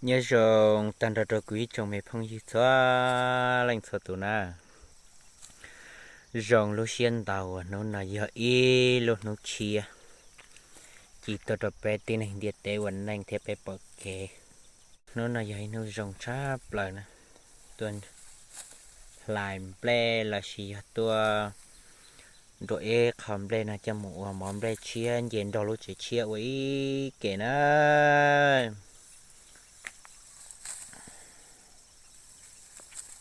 Nyob zoo tag nrho rau kuv ib tsoom me phooj ywg txhua leej txhua tus na. Zoo lub siab ntau uas hnub no yog ib lub hnub tshiab ci tuaj rau peb tib neeg ntiaj teb ua neej thiab peb pom kev. Hnub no yog ib hnub zoo tshaj plaws na, tuaj hlais nplej los sis yog tuaj nrua ib qho nplej no coj mus ua mov nplej tshiab nce nrog lub tsev tshiab ua ib ke na.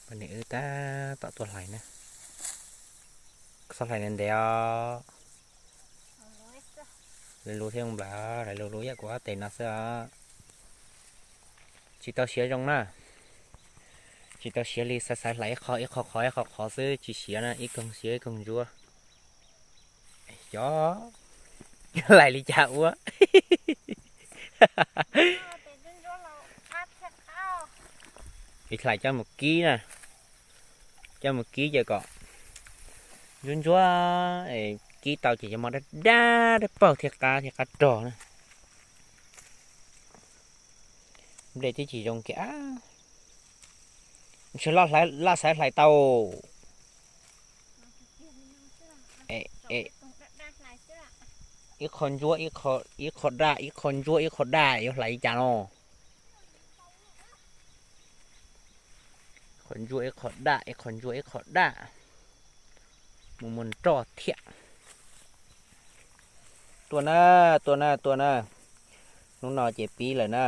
Poj niam wb tab tom tuaj hlais na. Txhob hlais ntev ntev os. Lub lub thiab nplawm, hlais lub lub yam kuv ob tes no xwb os. Tsis tau siav zoo na. Tsis tau siav li, xaiv xaiv hlais ib qho ib qho qhov ib qho qhov xwb tsis siav na, ib koog siav ib koog ntsuab. Xyov hlais li cas ua. Hlais coj mus kib na, coj mus kib ces kom ntsuab ntsuab, kib tau ces cov mov daj daj daj paug thiaj qab thiaj qab rog na. Nplej twb tsis zoo kiag, ntshe laj xaiv hlais tau. Ib qho ntsuab ib qho daj, ib qho ntsuab ib qho daj, yuav hlais li cas no? Qho ntsuab ib qho daj, ib qho ntsuab ib qho daj, mus mus nroj thiab. Tuaj na, tuaj na, tuaj na. Hnub no ces pib lawm na.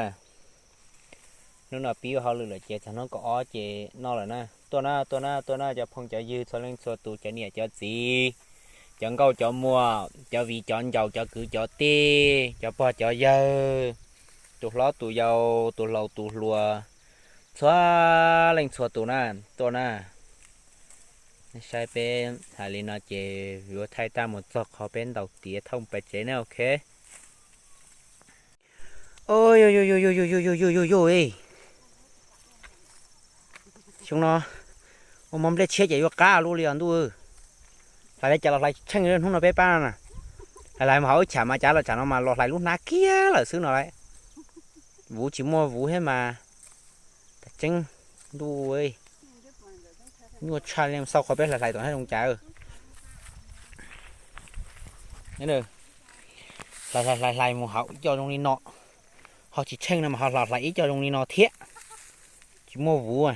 Hnub no pib ua hauj lwm lawm ces txog hnub kaum ob ces noj lawm na. Tuaj na, tuaj na, tuaj na cov phooj cov ywg txhua leej txhua tus, cov niam cov txiv, cov nkauj cov muam, cov viv cov ncaus, cov kwv cov tij, cov pog cov yawg, tus hlob tus yau, tus laus tus hluas, txhua leej txhua tus na, tuaj na. Nej saib peb hais li no ces yuav thaij tag mus txog qhov peb ntaus tiav thauj pais tsev na, ok. Xyoo no ua mov nplej tshiab ces yuav qab lub li os ntuj. Hlais li cas los hlais tsheej hnub no peb pab na. Hlais hlais mas hauv ib cham mas cav los tsam no mas los hlais lub hnab kiag lawm xwb no lauj. Vuv tsis muaj vuv thiab mas. Tas tseeb ntuj, nyuaj tshaj li xauj qhov peb hlais hlais tom hnab zoo cas. Hlais hlais hlais mus hauv ib co zoo li no, ho tsis tsheej no mas ho hlais ib co zoo li no thiab. Tsis muaj vuv.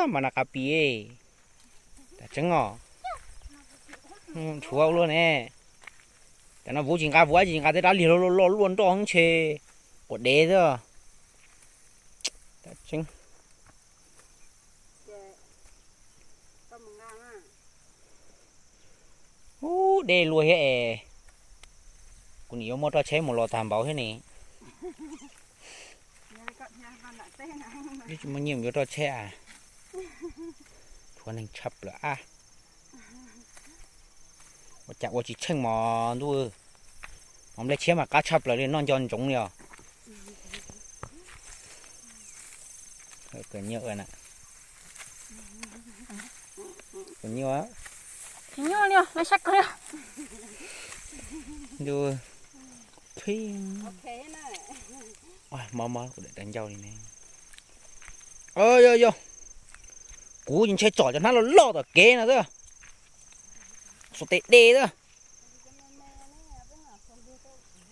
Mas na qab pis, tas tseeb os. Tshuav ua luaj ne. Tam no vuv tsis nqa vuv, tsis nqa tej rab liag loj loj luaj nroj ntshe quav dev xwb. Tas tseeb. Ub, dej luaj thiab es. Kuv nim yuav muaj roj tsheb mus los tag npaum thiab ne. Tsis muaj nyiaj yuav roj tsheb a. Tshuav neeg tshaj plaws a. Ua cas ua tsis tsheej mos ntuj. Mov nplej tshiab mas qab tshaj plaws li, noj nco ntsoov li os. Ntuj, mob mob kuv daim ncauj li ne. Yog yog, kuv ntshe tsom cov hnab loj loj tom kev no xwb. Xuas tes de xwb.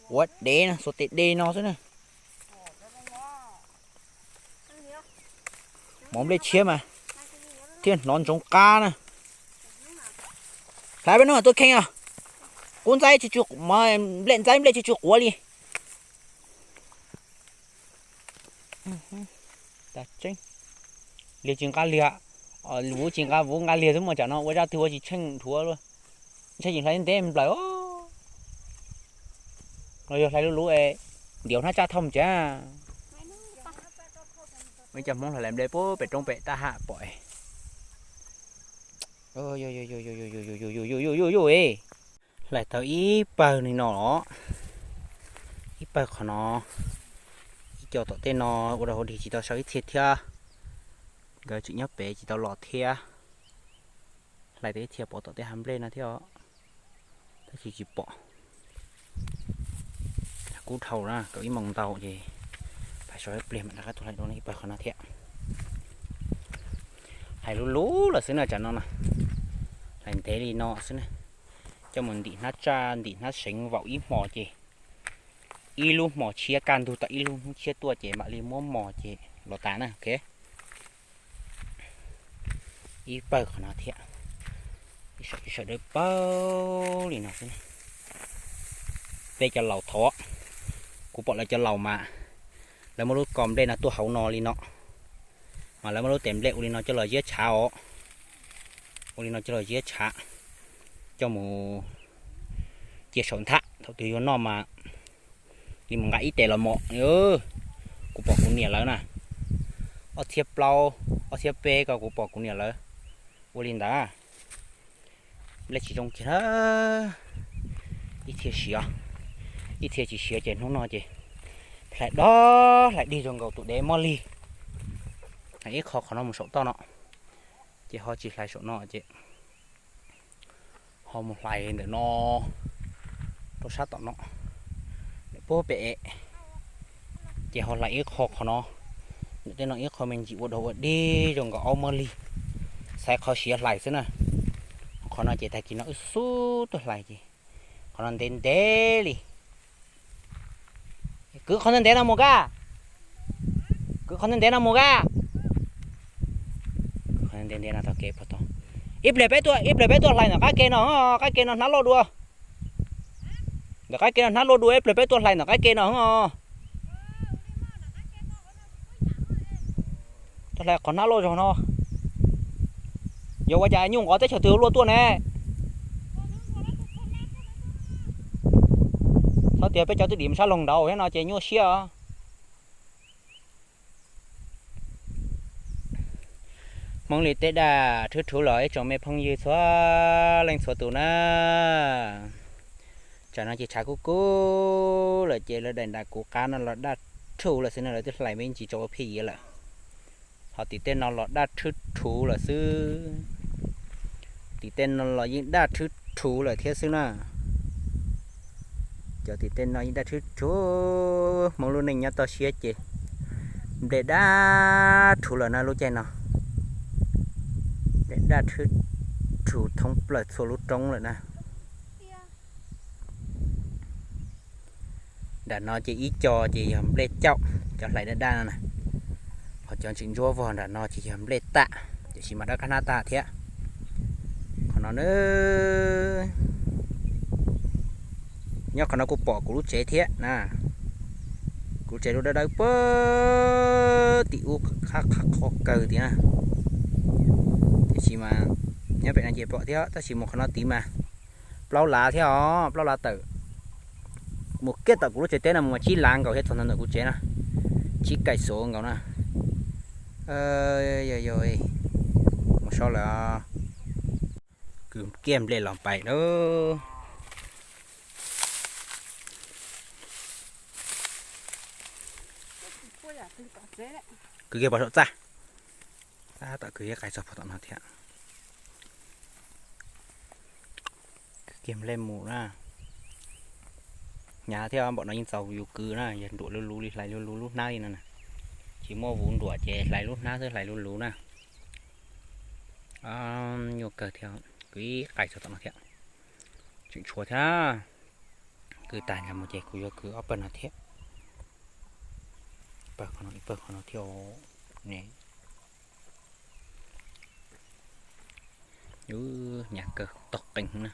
Quav dev no, xuas tes de no xwb na. Mov nplej tshiab mas thiaj hnov ntsoov qab na. Hlais peb hnub tuaj kheej os. Qub ntxaib tsis tsw, nplej ntxaib nplej tsis tsw quav li. Liag tsis nqa liag, vuv tsis nqa vuv, nqa liag xwb mas tsam no ua zaj twg ua tsis tsheej dhuav luaj. Ntshai tsis hlais ntev nplawm os. Los yog hlais luv luv es ntiav hnab tsaj thauj mus tsev. Cov Hmoob hlais nplej pem roob pem tab ham pom. Hlais tau ib pawg li no los, ib pawg qhov no, ib co tom tej no ua rau hauv dig tsis tau sau ib txhia thiab. Nkawd tseem nyob pem tsis tau los thiab. Hlais tau ib txhia pov tom tej hav nplej no thiab, tab sis tsis pom. Kub dhau na, kaum ib moos ntau ces Sau ib pliag mam rov qab tuaj hlais dua ib pawg qhov no thiab. Hlais luv luv lawm xwb na, tsam no no hlais ntev li no xwb na. Coj mus ntim hnab tsaj ntim hnab seev vaum ib hmo ces ib lub hmo tshiab, kaj ntug tau ib lub hnub tshiab tuaj ces mam li muab mos ces los tas na, ok. Ib pawg qhov no thiab, ib sawv dawb paug li no xwb. Peb cov laus thov, kuv pom lawv cov laus mas lawv muab lub kos nplej no tuaj hauv no li no, mas lawv muab lub tes nplej ua li no coj los ziab tshav os, ua li no coj los ziab tshav, coj mus cia saum nthab, thaum twg yuav noj mas li mus nqa ib tes los mos. Kuv pom kuv niam lawv na, ob txhiab plaub, ob txhiab peb ko kuv pom kuv niam lawv ua li ntawd. Nplej tsis zoo kiag na, ib txhia siav, ib txhia tsis siav ces hnub no ces hlais dob hlais dig zoo nkaus tus dev mob lig. Ib qho qhov no mus saum toj no, ces ho tsis hlais saum no ces ho mus hlais ntawm no rau sab tom no, puag pem, ces ho hlais ib qho qhov no, ntawm tej no ib qho me ntsis ua dog ua dig zoo nkaus aub mob lig, xaiv qhov siav hlais xwb na. Qhov no ces tag kis no wb xub tuaj hlais ces qhov no ntev ntev li. Kwv qhov ntev ntev no mus kaj, kwv qhov ntev ntev no mus kaj. Kwv qhov ntev ntev no tau kev puag tod. Ib pliag peb tuaj, ib pliag peb tuaj hlais ntawm qab ke no, qab ke no hnab loj dua. Ntawm qab ke no hnab loj dua, ib pliag peb tuaj hlais ntawm qab ke no. Tuaj hlais qhov hnab loj zog no. Yog ua cas nyuj nqov teb chaws twg luaj tuaj ne? Txhob tias peb cov twb dim sab loog nraud thiab no ces nyuaj siab os. Hmoob li tej daj rhwb rhuv los ib tsoom me phooj ywg txhua leej txhua tus na. Tsam no ces tshav kub kub lawm ces lawv daim nram kuv qab no los daj rhuv lawm xwb na, lawv twb hlais me ntsis tso ua phiaj yiav lawm. Ho tim tej no los daj rhwb rhuv lawm xwb. Tim tej no los yeej daj rhwb rhuv lawm thiab xwb na. Cov tim tej no yeej daj rhwb rhuv, Hmoob lub neej nyob toj siab ces nplej daj rhuv lawm na lub caij no. Nplej daj rhwb rhuv thoob plaws txhua lub roob lawm na. Nram no ces ib co ces yog nplej cauj, cov hlais daj daj no na. Ho cov ntseem ntsuab vog nram no ces yog nplej tam, tiam sis mas dawb qab hnab tag thiab. Qhov no na, nyob qhov no kuj pom kuv lub tsev thiab na. Kuv lub tsev lub dawb dawb puag tim ub qab qhov kawg tiag na. Tiam sis mas nyob pem no ces pom thiab, tab sis mus qhov no tid mas plaub lav thiab os, plaub lav tawm. Mus kiag tom kuv lub tsev teb no mus mas tsib lav nkaus thiab txog ntawm kuv tsev na, tsib kaim xov nkaus na. Yog yog, mus so lawm. Kwv kiag nplej los pais lawm. Kwv kiag pov saum txaj. Tab tom kwv ib qais txog pog tom no thiab. Kwv kiag nplej mus na. Hnyav thiab, npaum no yeej txaus yus kwv na, yog nruam luv luv li hlais luv luv lub hnab li no na. Tsis muaj vuv nruam ces hlais lub hnab xwb, hlais luv luv na. Nyuaj kawg thiab, kwv ib qais txog tom no thiab. Tseem tshuav thiab. Kwv tag nrho mus ces kuv yuav kwv ob pawg no thiab. Pawg qhov no, ib pawg qhov no thiab ne. Hnyav kawg, tog qees na.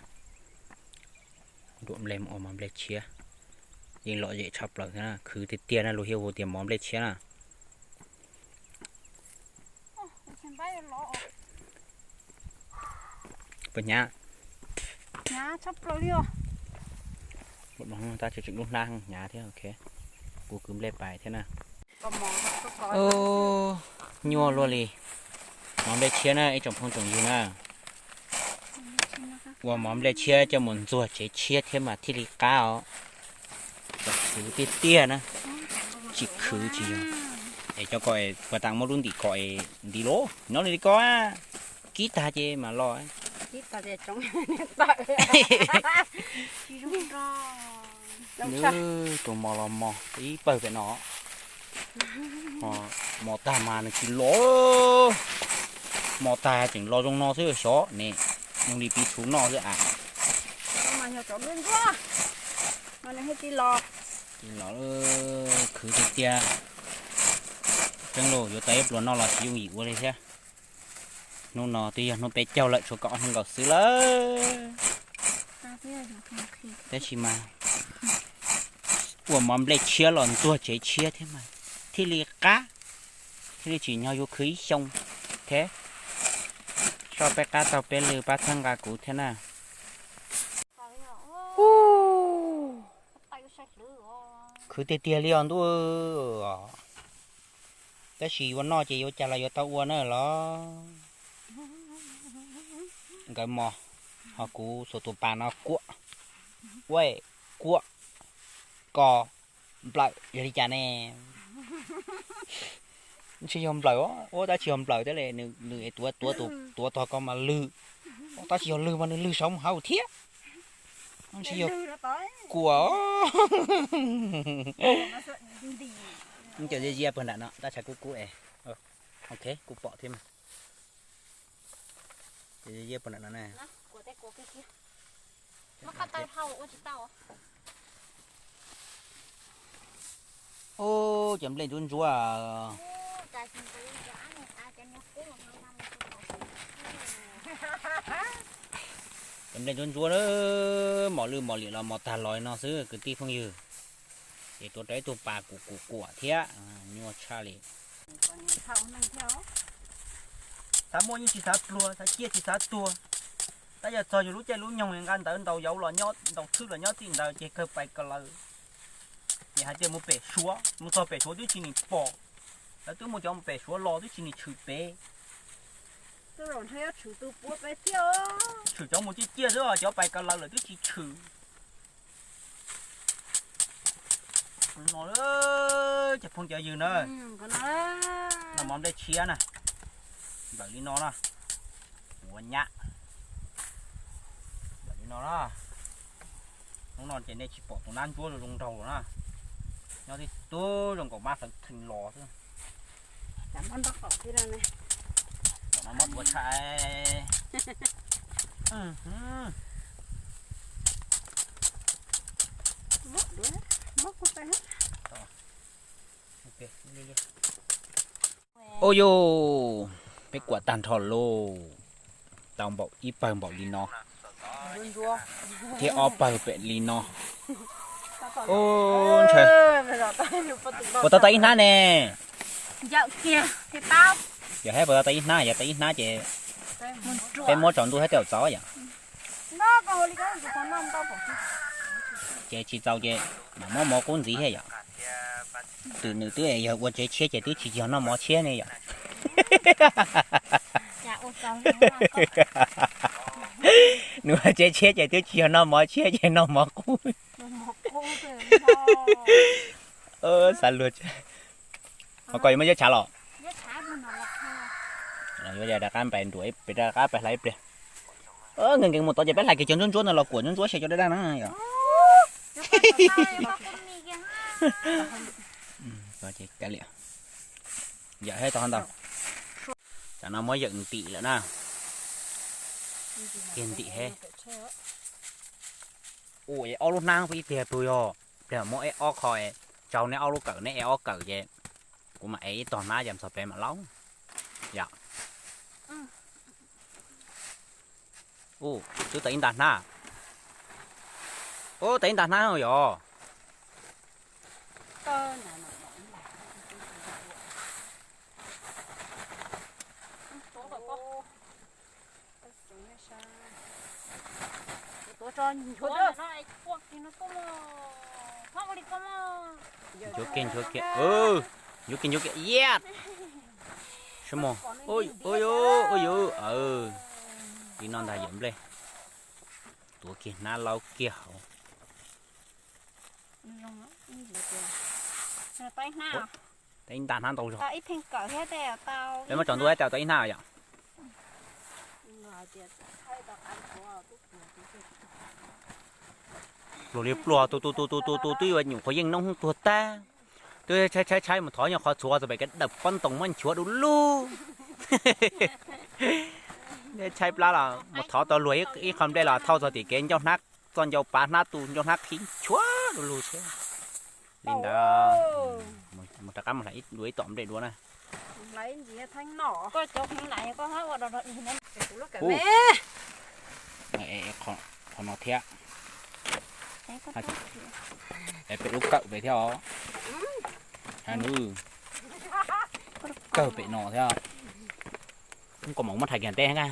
Nruam nplej mus ua mov nplej tshiab, yeej lom zem tshaj plaws thiab na, khwv tiag tiag na, luag thiaj hu tias mov nplej tshiab na. Puas hnyav? Tab tseem tseem lub hnab hnyav thiab, ok. Kuv kwv nplej pais thiab na. Nyuaj luaj li. Mov nplej tshiab na ib tsoom phooj tsoom ywg na. Ua mov nplej tshiab coj mus ntxuag tsev tshiab thiab mas thiaj li qab os. Khwv tiag tiag na. Tsis khwv tsis yog. Es cov ko es puas tas muab lub ntim ko es ntiv los nyob li ko, kib tag ces mam los. Nws tus mos los mos ib pawg pem no. Mos tag mas nws tsis los, mos tag tseem los zoo no xwb xyov ne, zoo li piv tshus noj xwb a. Tsis los, khwv tiag tiag. Tseeb lauj, yuav tau ib pluas noj los tsis yooj yim ua li thiab. Hnub no twb yog hnub peb caug lawm, tshuav kaum ob hnub nkaus xwb lawm. Tab sis mas ua mov nplej tshiab los ntxuag tsev tshiab thiab mas thiaj li qab, thiaj li tsim nyog yuav khwv ib xyoo thiab. Soj peb qab taug peb lw pab txhawb nqa kuv thiab na. Khwv tiag tiag li os ntuj. Tab sis yuav noj ces yuav cas los yuav tau ua na los. Nkawd mos, ho kuv xuas tus pas no kuam, uaj, kuam, ko, nplawm yog li cas ne? Ntshe yog nplawm, ua tab sis yog nplawm thiab li, nws es tuav, tuav tog ko mas lwg, tab sis yog lwg mas nws lwg saud mus hauv thiab. Ntshe yog kuam. Cov ziab ziab puag nram no, tab tshav kub kub es, ok, kuj pom thiab mas. Cov ziab ziab puag nram no na. Ub, cov nplej ntsuab ntsuab. Cov nplej ntsuab ntsuab, mos lwj mos liam los mos tag los no xwb kwv tij phooj ywg. Ces tuav rau ib tug pas kuam kuam kuam thiab, nyuaj tshaj li. Xav muaj yeej tsis xav pluag, xav ciaj tsis xav tuag. Tab yog txog yus lub caij lub nyoog nqa ntawv ntaus yauv los nyob, ntaus thwj los nyob txij ntawd ces kawg pais kawg lawm. Ces hais tias mus pem Suav, mus txog pem Suav twb tsis nim pom. Lawv twb muaj cov mus pem Suav los twb tsis nim tshwm pem. Tshwm cov mus ciaj ciaj xwb, cov pais kawg lawm lawm twb tsis tshwm. No, cov phooj cov ywg na, noj mov nplej tshiab na, nplawm li no na, ua nyab, nplawm li no na. Hnub no ces nej tsis pom tus nab ntsuab zoo zoo nraug lawm na, nyob tib tug zoo nkaus mab hlawv theej los xwb. Cov no mob tuav tshaj. Ua yus, peb kuam tag nrho lauj. Tau npaum ib pawg npaum li no, thiab ob pawg pem li no. Ub, ntshai. Puas tau tau ib hnab ne? Yog hais puas tau tau ib hnab, yog tau ib hnab ces peb muab tsaus ntuj thiab tej zaum txaus yom. Ces tsis txaus ces mam muab mov qub ntxiv thiab yom. Twb nws twb yog ua tsev tshiab ces twb tsis yog noj mov tshiab ne yom. Nws ua tsev tshiab ces twb tsis yog noj mov tshiab ces noj mov qub. Xav luag. Ho koj yuav muab ziab tshav los? Yuav rov qab pais nruam, rov qab pais hlais ib pliag. Nkees nkees mus tod ces peb hlais kiag cov ntsuab ntsuab no los kuam ntsuab ntsuab xyaw cov daj daj na yom. Yawm thiab tau ntau. Tam no muab yawm ntim lawm na. Kiag ntim he. Ua es ob lub hnab peb ib pliag pw yog pliag muab eb ob qho, tsau neb ob lub kawm neb eb ob kawm ces kuv mam ev ib tog hnab ces txog pem mam laub. Yom. Ub, twb tau ib nta hnab. Ub, tau ib nta hnab yom. Nchuav kiag, nchuav kiag, nchuav kiag, nchuav kiag, yam. Ua yus, ua yus, li no ntag yawm nplej. Tuav kiag hnab laub kiag hauv. Tau ib nta hnab ntau zog. Peb muab tsaus ntuj thiab tau ib hnab yom. Pluag li pluag, tu tu tu tu tu tu twb yuav nyuam qhuav yeej noob tuag tag. Twb tshaib tshaib tshaib mus thov nyob qhov txhuav txog pem kev dawm pob ntoos muab nchuav du lug. Tshaib plab los mus thov tau luag ib qho nplej los thauj txog tim kev ncauj hnab, txoj ncauj pav hnab tu ncauj hnab qhib nchuav du lug thiab. Li ntawd mus rov qab mus hlais dua ib tom nplej dua na. Qhov no thiab, pem lub kawm pem thiab os. Nws kawg pem no thiab. Koj mam muab rhais kiag teb na.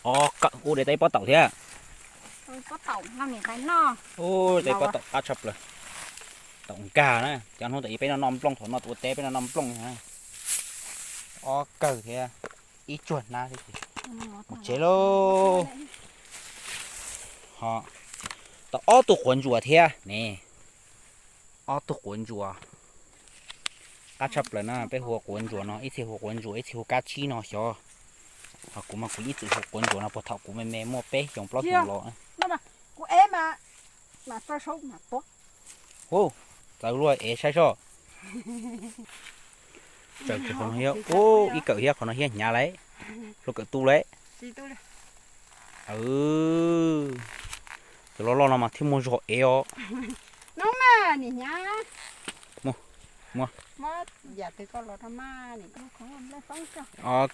Os, kawm ua de teb pob taum thiab. Ua de pob taum qab tshaj plaws. Taum nkag na, cov hnub tam ib peb no noj nplooj, thaum no ua teb peb no noj nplooj. Os, kawg thiab, ib tsuag hnab thiab. Mus tsev lauj. Ho tau ob tug quav ntsuas thiab ne. Ob tug quav ntsuas qab tshaj plaws na, peb hu ua quav ntsuas no, ib txhia hu ua quav ntsuas, ib txhia hu ua kab tsib no xyov. Ho kuv mas kuv ib txwm hu ua quav ntsuas no puag thaum kuv me me muaj peb xyoos plaub xyoos los. Hu, txawv luaj es saib soj. Txawm qhov no thiab, ib kawm thiab, qhov no thiab hnyav lauj, luag kawm tu lauj. Cov loj loj no mas thiaj muaj zog ev os.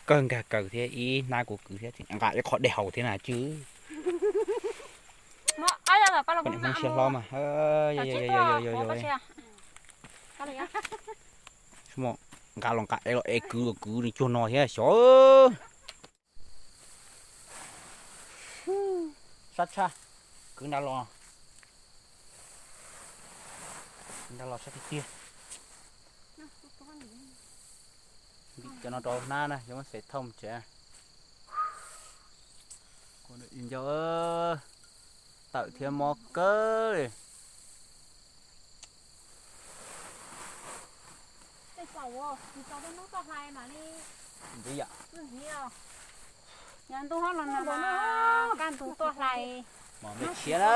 Kawg nkag kawg thiab, ib hnab kuv kwv thiab, nqa ib qho dej haus thiab na cwb. Koj niam Hmoob siab hlob mas. Nqa los nqa es los es kwv los kwv nws cuag no thiab xyov. Sab tshaj, kwv nrad los, nrad los sab tiag tiag. Ntim cov no rau hnab na, yuav muab xes thauj mus tsev. Kuv ncauj tawm thiab mob kawg li. Nti yam. Ntuj hob los no mas kaj ntug tuaj hlais. Mos nplej tshiab na.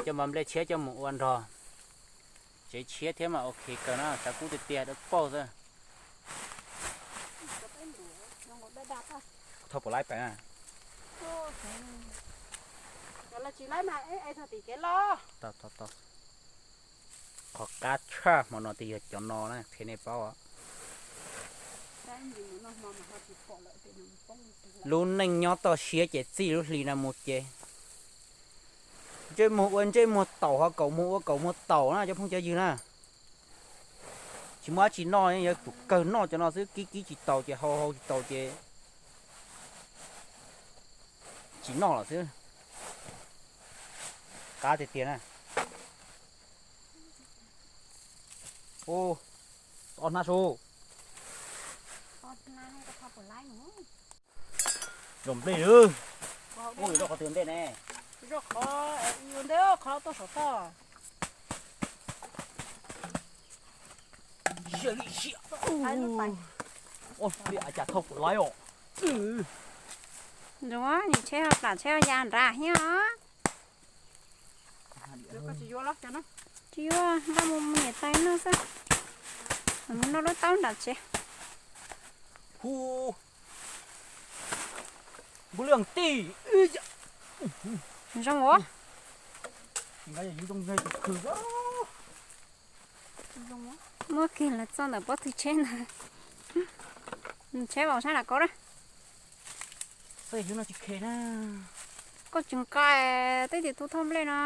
Coj mos nplej tshiab coj mus ua nrog tsev tshiab thiab mas ok kawg na, tsav kub tiag tiag dawb paug xwb. Thauj puas laib pem na? Qhov qab tshaj hmo no twb yog cov no na, qhia nej paub. Lub neej nyob toj siab ces txij lub hli no mus ces ntsej muag ua ntsej muag taum, ho kaum muag ua kaum muag taum na cov phooj cov ywg na. Tsis muaj dab tsi noj, yuav tsum kawg noj cov no xwb, kib kib tsis taus ces hau hau tsis taus ces tsis noj lawm xwb. Qab tiag tiag na. Ub, ob hnab su. Zoo nplej lawm. Ub, yuav rau qhov twg ntej ne? Rau qhov, yuav ntej qhov tuaj saum toj. Ua li cas thauj puas laib os. Zoo, nim tsheb plam tsheb ya nrad thiab os. Tsis yuav, nqa mus niam tais noj xwb. Mus noj lub taub nram tsev. Hu, npug lwj tij. Zoo os. Muab kiag los txog ntawm pob tw tsheb ntawd. Tsheb vauv saib lam kov na. Koj tsis nqa, twb tias tus thauj nplej no.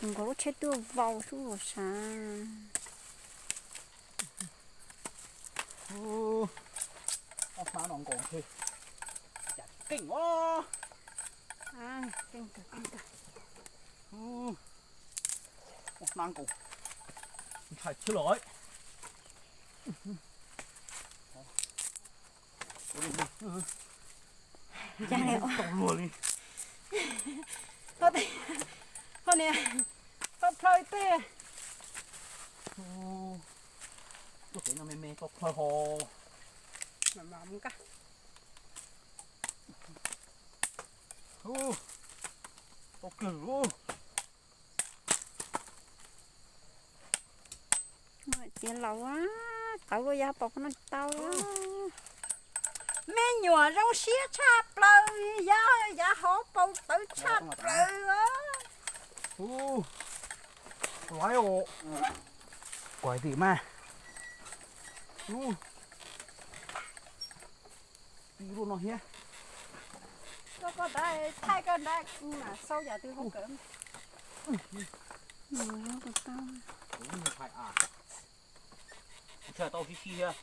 Nkaus lub tsheb twb vau sub ua sav. Ob hnab no nkaus, cas keej os. Ob hnab nkaus, ntshai thiab lawm. Tau luag li. Ho niam, tau plhaw ib teg. Tuaj kev no me me tau plhaw ho. Mam mus nqa. Tau kiag lawm. Txiv laus, qawv luaj yog pom qhov no tau. Me nyuam zoo siab tshaj plaws, yog yav hauv paus tawv tshaj plaws. Kuv tim mas. Ib lub no thiab. Koj, koj nrad, thaij koj nrad, kuv mam sau yam twg hauv kawm. Tsis tau sib sib thiab.